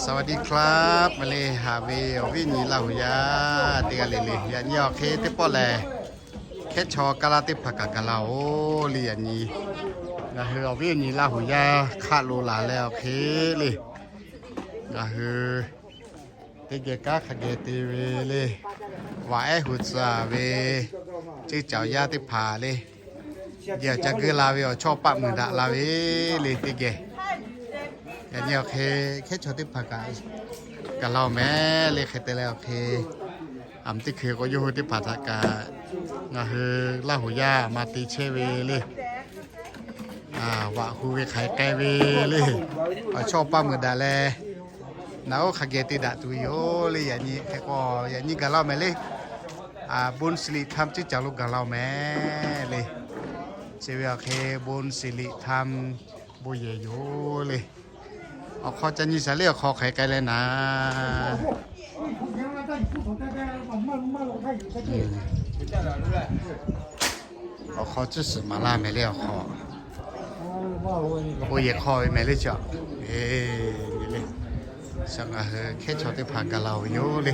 สวัสดีครับ meh le, haꞈ ve awˬ viˉ awˬ nyi Laˇ huˍ yaˇ teˇ g'aˇ le le, yaꞈ nyi awˬ hk'e teˇ pawˆ lehˬ, hkehˉ chaw kaˇ laˇ teˇ hpaˍ kaꞈ gaˬ la-oˬ le. Yaꞈ nyi ngaˬ hui awˬ viˉ awˬ nyi Laˇ huˍ yaˇ hk'aˆ lo laˬ leh awˬ hk'e le, ngaˬ hui teˇ geh kanˉ hk'a geh te ve le, vaꞈ ehˉ hu tcuh ve, ceuˇ caoˬ yaˇ teˇ hpaˍ le, geh awˬ ca geuˆ la ve awˬ chawˇ paˆ meuˍ daꞈ la ve le teˇ geh. Yaꞈ nyi awˬ hk'e hkehˉ chaw teˇ hpaˍ kaꞈ gaˬ la-oˬ meh le. Hk'e te leh awˬ hk'e, aˬ miˍ teˇ hkui k'o yawˇ hui teˇ hpaˍ htaꞈ kaꞈ ngaˬ hui Laˇ huˍ yaˇ maˇ te chehˇ ve le. Vaꞈ hu ve hk'aˬ hk'e k'ai ve le, awˬ chawˇ paˆ meuˍ daꞈ leh, naˬ oˉ hk'a geh te daꞈ tuˬ yoˬ le. Yaꞈ nyi hk'e k'o, yaꞈ nyi gaˬ la-oˬ meh le. Bon Siri Tham ceuˇ caoˬ lo gaˬ la-oˬ meh le. Chi ve awˬ hk'e Bon Siri Tham bon yehˬ yoˬ le. Awˬ hk'aw ca nyi shaˍ le, awˬ hk'aw hk'aˬ hk'e k'ai leh naˍ. Awˬ hk'aw tcuhˇ suhˍ maˍ laˇ meh le, awˬ hk'aw. Bon yehˬ hk'aw ve meh le chi a. Eˬ, le, shaˍ ngaˬ hui hkehˉ chaw teˇ hpaˍ gaˬ la-oˬ ve yoˬ le.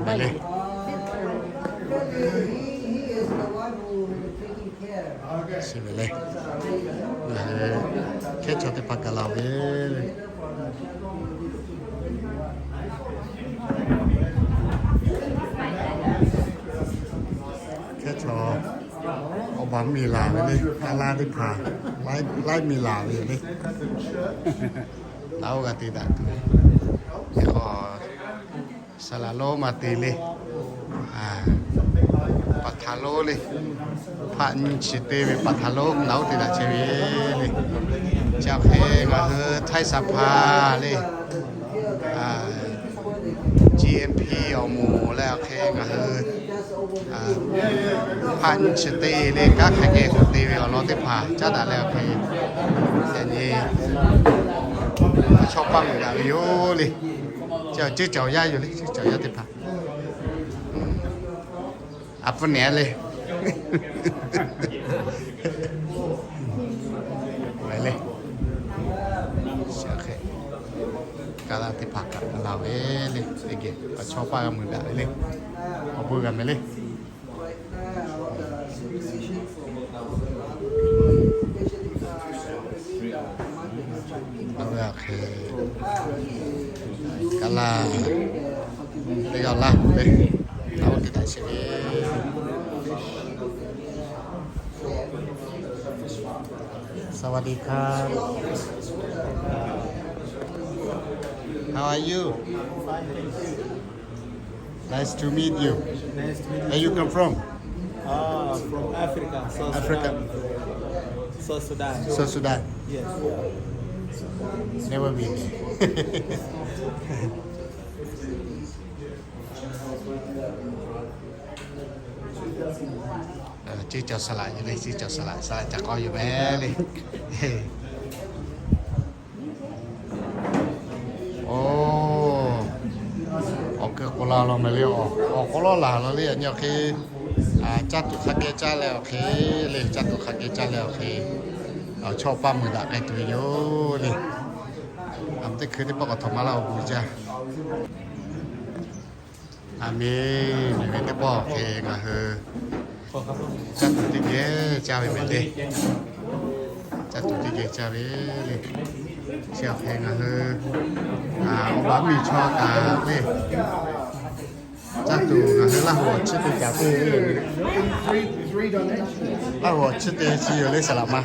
Meh le. Chi ve le, ngaˬ hui hkehˉ chaw teˇ hpaˍ gaˬ la-oˬ ve le. Hkehˉ chaw awˬ baˬ miˬ laˬ ve le, a laˇ teˇ hpaˍ laiˉ miˬ laˬ ve le. Laˇ oˇ g'a te daꞈ tuˬ ve, hk'e k'o, saˍ laˍ lonˉ maˇ te le. Paˍ htaˍ lonˉ le, hpaˆ nyi chi te ve paˍ htaˍ lonˉ naˬ oˇ te daꞈ chehˇ ve le. Chi hk'e ngaˬ hui Htaiˇ saˍ hpaˇ le, GMP awˬ moˍ leh awˬ hk'e ngaˬ hui hpaˆ nyi chi te le, kanˉ hk'a geh k'awꞈ te ve awˬ lawn teˇ hpaˍ caˉ daꞈ leh awˬ hk'e, yaꞈ nyi awˬ chawˇ paˆ meuˍ daꞈ ve yoˬ le. Chi ceuˇ caoˬ yaˇ yoˬ le, ceuˇ caoˬ yaˇ teˇ hpaˍ. A pfuhˇ nehˬ le. Meh le. Kaˇ laˇ teˇ hpaˍ kaꞈ la ve le, teˇ geh awˬ chawˇ paˆ g'a meuˍ daꞈ ve le. Awˬ bon g'a meh le. Awˬ hk'e kaˇ laˇ teˇ g'aˇ laˇ le, naˬ oˇ te daꞈ chehˇ ve. สวัสดีครับ How are you? Nice to meet you. Nice to meet you. Where you come from? Ah, from Africa, South Africa. Sudan. South Sudan. South Sudan. Yes. Never been. Ceuˇ caoˬ saˍ laꞈ yoˬ le, ceuˇ caoˬ saˍ laꞈ, saˍ laꞈ ca k'aw yoˬ meh le. Oˬ, awˬ keu k'o la law meh le, awˬ k'aw lawˉ laˬ law le. Yaꞈ nyi awˬ hk'e caˇ tuˬ hk'a geh caˇ leh awˬ hk'e le, caˇ tuˬ hk'a geh caˇ leh awˬ hk'e, awˬ chawˇ paˆ meuˍ daꞈ k'ai tuˬ ve yoˬ le. Aˬ miˍ teˇ hkui teˇ pawˆ k'awꞈ htawnˍ maˍ laˇ awˬ bon jaˇ. Aˬ miˍ. Meh ve teˇ pawˆ awˬ hk'e ngaˬ hui caˇ tuˬ teˇ geh caˇ ve meh le. Caˇ tuˬ teˇ geh caˇ ve le. Chi awˬ hk'e ngaˬ hui awˬ baˬ miˬ chaw kaꞈ le, caˇ tuˬ ngaˬ hui Laˇ huˍ awˬ chiˇ te caˍ te. Laˇ huˍ awˬ chiˇ te chi yoˬ le, saˍ laꞈ ma.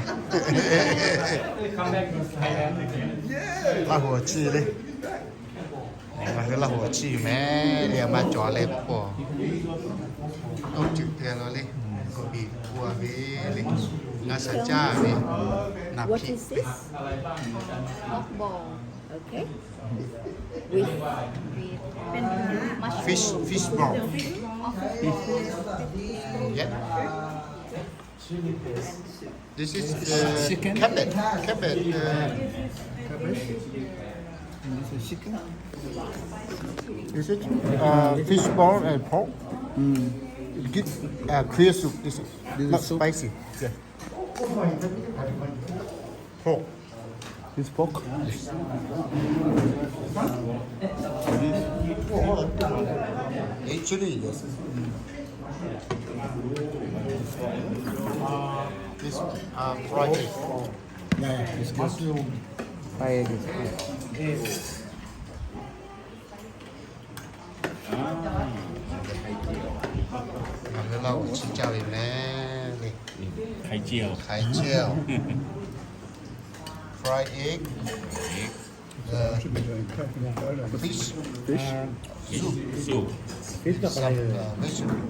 Laˇ huˍ awˬ chiˇ le. Ngaˬ hui Laˇ huˍ awˬ chiˇ yoˬ meh le, a maˇ cawˬ leh k'o, oˇ ceuˬ te la le, k'oˆ piˇ k'oˆ a ve le, ngaˬ shaˍ caˇ ve, naˍ hpiˆ. Pork ball, okay. With, with, uh, mushroom. Fish, fish ball. Yeah. This is, uh, chicken. Cabbage. Cabbage. Uh, this is chicken. This is, uh, fish bone and pork. Mm. It gives, uh, clear soup. This is not soup. Spicy. Yeah. Pork. This pork? Actually, yes. This uh, fried egg. Yeah, yeah, it's good. Fried egg is good. Ngaˬ hui Laˇ huˍ chi caˇ ve mehˍ le. Khai chiaw. Khai chiaw. Fried egg. Uh, fish. Fish. Soup. Soup. Fish. Some uh, vegetable.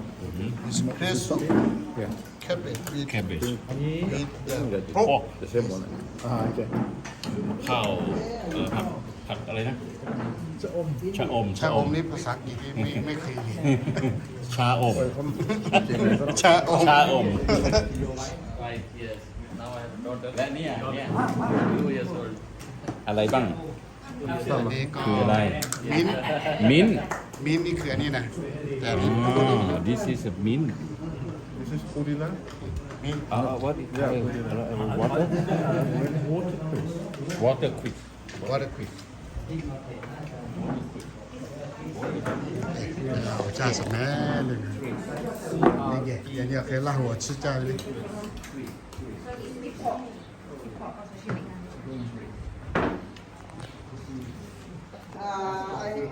It's fresh soup. Yeah. Cabbage with, cabbage. With uh, pork. Pork. The same one. Ah, okay. ข้าว เอ่อ ผัก ผักอะไรนะ ชะอม ชะอม ชะอมนี่ภาษาอังกฤษนี่ไม่ ไม่เคยเห็น ชาอม ชาอม ชาอม Five years. Now I have a daughter. และเนี่ย เนี่ย two years old. อะไรบ้าง อันนี้ก็ คืออะไร mint. Mint. Mint นี่คืออันนี้นะ แต่อันนี้ อ๋อ this is a mint. This is pudina. Mint. Uh, what is, yeah, pudina. Water? Water quid. Water quid. ၸႃႉသမဲ လႄႈ ၼႆႉ ယၢင်ႇ ယၢင်ႇ ယၢင်ႇ ၶႂ်ႈလႃႈႁူဝ် ၸႃႉ ၸႃႉ လႄႈ Uh, I,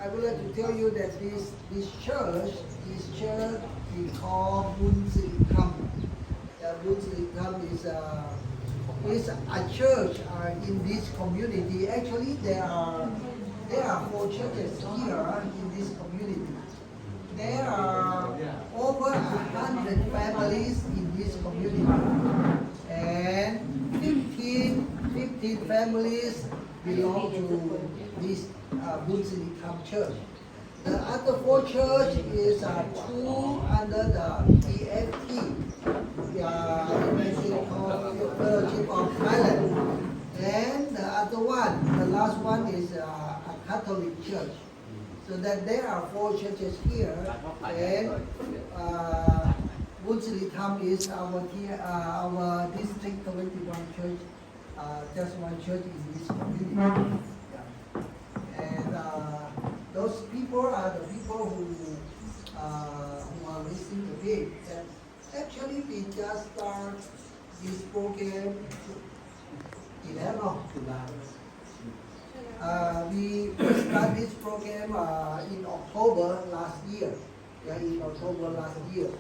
I would like to tell you that this, this church, this church we call Bun Siri Tham. The Bun Siri Tham is a, is a church uh, in this community. Actually, there are, there are four churches here in this community. There are over a hundred families in this community, and fifteen, fifteen families belong to this uh, Bun Siri Tham church. The other four church is uh, two under the P F T, uh, Evangelically Fellowship of Thailand. And the other one, the last one is uh, a Catholic church. So that there are four churches here, and uh, Bun Siri Tham is our, uh, our district twenty-one church, uh, just one church in this community. Yeah. And uh, those people are the people who, uh, who are raising the faith. And actually, we just start this program eleven of July. Uh, we start this program uh, in October last year. Yeah, in October last year.